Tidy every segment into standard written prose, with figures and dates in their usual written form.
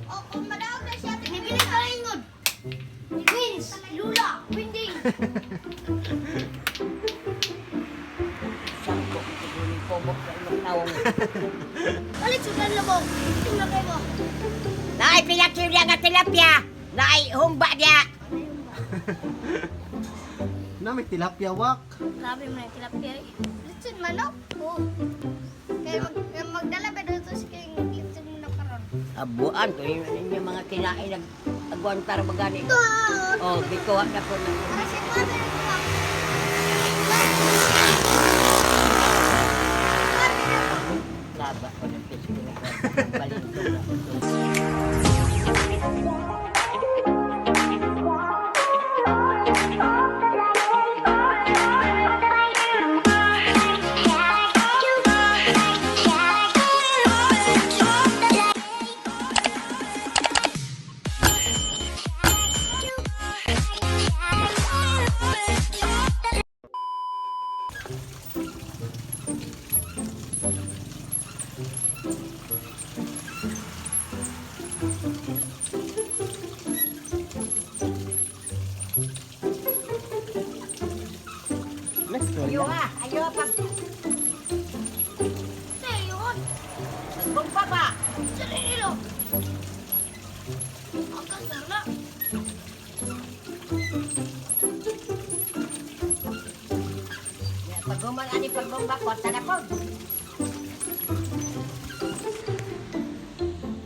O, kung madaog na siya, tinibili ka lang ingod. Wins, Lula, Winding. Sangko, ito pobok sa imong nawong. Balik sudan labong. Tingnan kayo mo. Naay pinakyo niya nga tilapia. Naay humba niya. Na may tilapia wak. Grabe mo na yung tilapia eh. Litson manok? Oo. Kaya magdala ba dito si kayong litson mo na karon? Abuan ko yun ninyo mga kinain nag agwantar magani. Ito! Oh, gikuha na ko na. Para si Mother ko. Laba ko ng fish ko na. Balintong na ko. Next one. Ayo ah, ayo pag Sa'yo yun. pagbumba ba. Sarili. Agad na na. Pag human ani pagbumba kwarta na po.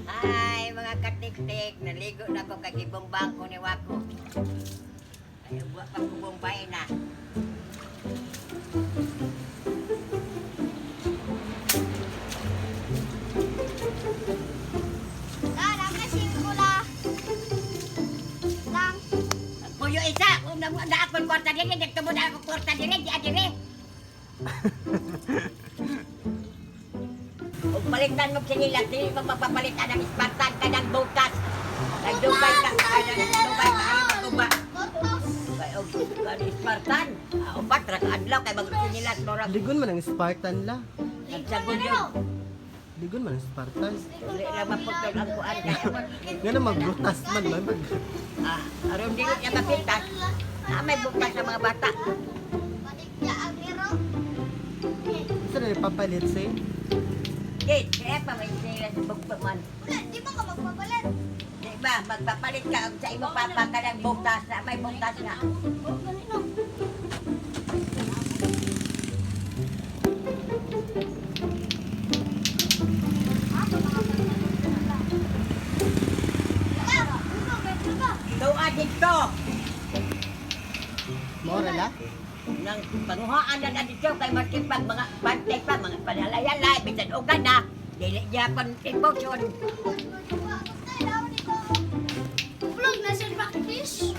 Ay, mga katiktik, naligo na ko kay gibumbang ko ni Wako. Ay, buwa pa ko bumbay na. Lang, ang la. Lang. Puyo isa, kung na na akong kwarta diri, nagtubo na akong kwarta diri, di adiri. Kung palitan mo sinilang, dili mo mapapalitan ang Spartan ka ng butas. Nagdubay ka, ay, nagdubay ka, ay, magtuba. Botos. Kay og kani Spartan, ah, upat ra ka adlaw kay magsinilas murag Ligon man ang Spartan la. nagsagod yun. Ligon man ang Spartan. Dili ra maputol ang kuan kay Nga na magbutas man man. Mag ah, aron dili niya mapitas. Na may butas sa mga bata. Balik niya ang hero. Sa na ipapalit si? Git, kaya pa may sinilas sa bugto man. Wala, di ba ka magpapalit? Di ba, magpapalit ka og sa imong papa ka ng butas na may butas na. Oh, ganito. Tuwa dito. Mora la? Nang panguhaan na na dito kay matipag mga bantay pa mga panalayalay bisan ugan na dili gyapon emotion. Vlog na siya practice.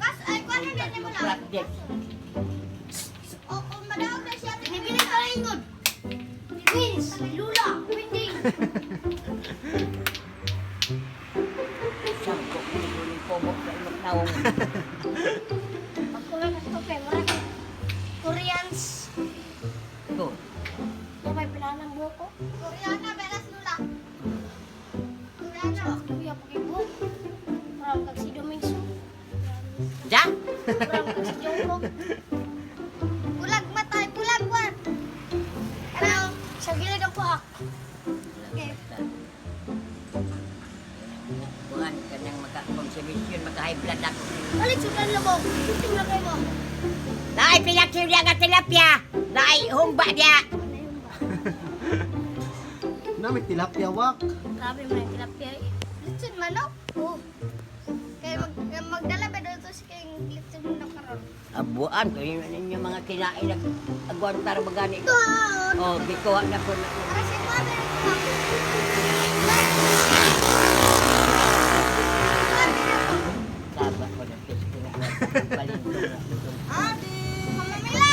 Kas ay kuan na din mo na. Practice. O kung madaog na siya, tinibili ka lang ingod. Wins, Lula, Winding. Sangko ni pobok sa imong nawong. Pagkulang na ito kay mura kay Koreans. Ko. Yung may pinanang buko. Koreana, belas Lula. Koreana. Kuya, pakibuhok. Parang kag si Domingso. Ja? Parang kag si Jungkook. Bulag matay, bulag wan. Ano, sa gilid ang kuhak. Okay. Kuan kanang maka konsumisyon maka high blood ako. Balik sudan labong. Tingnan kayo mo. Naay pinakyo niya nga tilapia. Naay humba niya. Na may tilapia wak. Grabe mo na yung tilapia eh. Litson manok? Oo. Kaya magdala ba dito si kayong litson mo na karon? Abuan ko yun ninyo mga kinain nag agwantar magani. Ito! Oh, gikuha na ko na. Para si Mother ko. Saba ko na fish ko na. Balintong na. Mama Mila!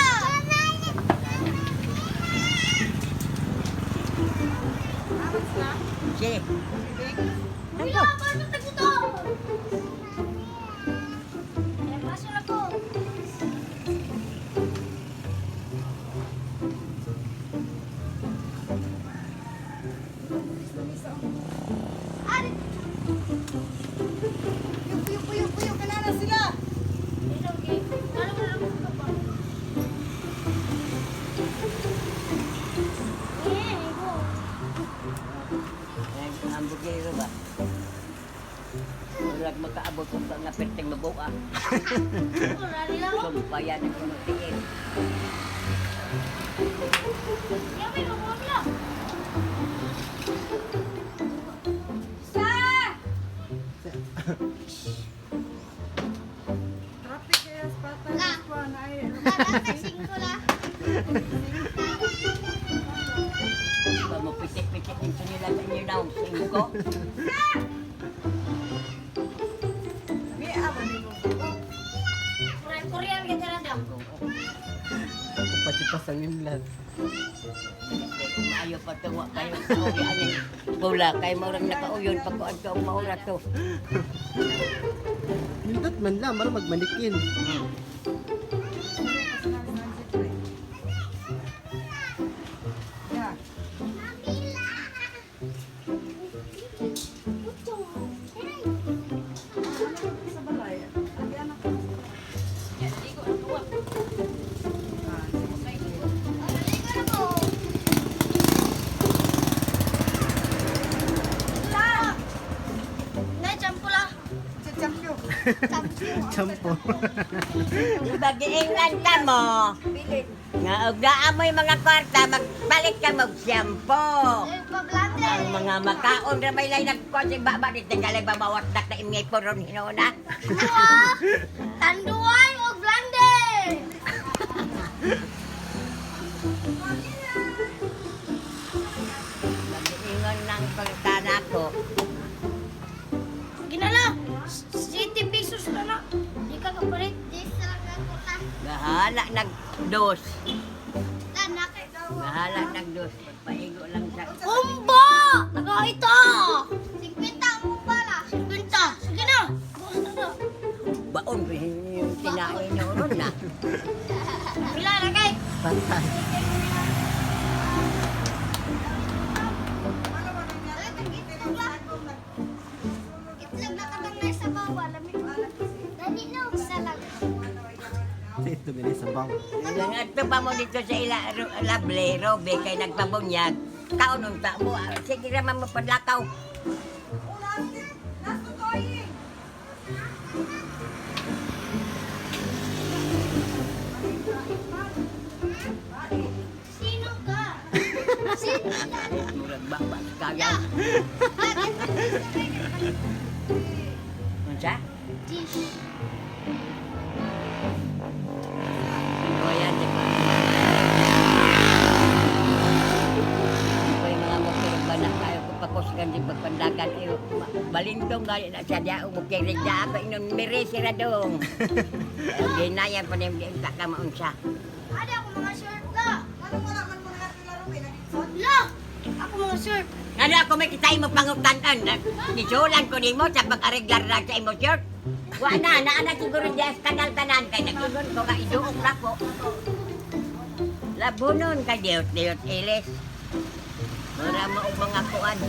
Sige. Mila, paano taguto? Eh, paso na ko. Ah, Puyo, puyo, puyo, kanana sila. Ang ambugero ba? Murag makaabot ko pa nga perting mabuka. Sumpayan ang kumutingin. Traffic kaya sa patay. La. Kuan ay. Ba mo pitik-pitik ang sinila sa inyo daw. Singko. Mi amo ni mo. Patipas ang inlan. Maayo pa tungo kayo. Uli aning pula. Kay murag nakauyon pagkuan ka ang maura to. Nindot man lang, mara magmanikin. Ya. Sa balay. Abi anak ko. Sa champion. Champo. Diba giingnan ka mo? Nga og naa mo'y mga kwarta, magpalit ka mo shampoo. Ang mga makaon ra may lay nagkuan si baba di tagalay babawat dak na imngay poron hinuuna. Tanduay o blande! Mag-iingon ng pagtana ko. Ginala, 70 pesos na na. Di ka kapalit. Di sa lang ako ta. Bahala nagdos. Tanak. Bahala nagdos. Pagpaigo lang sa Kumba! Taga ito! 50 ang kumba na. 50. Sige na. Bukas na na. Baon yung tinain niyo ron na. Pila na kay. Patay. Itlog na katang nasa bawa. Lamig. Dali no. Isa lang. Sa itlog na sa bang. Nga pa mo dito sa ila lable robe kay nagpabunyag. Kaon unta mo. Ah, sige ra man mo padlakaw. Sino ka? Sino ka? Murag baba sa kaya. Unsa? Dish. Ayan, di ba? Koy mga motor ba na kayo ko pakusgan di pagpandagan iyo. Balintong gani na siya diya mo kirig na ako inon mire sira dong. Ginayan pa nim di ka maunsa. Ada ako mga shirt la. Anong wala man mo na laro kay nagitson? La! Ako mga shirt. Ano ako may kitay mo pangutanan. Gisulan ko nimo sa pag-areglar na sa imo shirt. Wa na, naa na siguro diya sa kanal tanan kay nag-ingon ko nga iduok na ko. Labunon kay diot-diot ilis. Mura mo og mga kuan.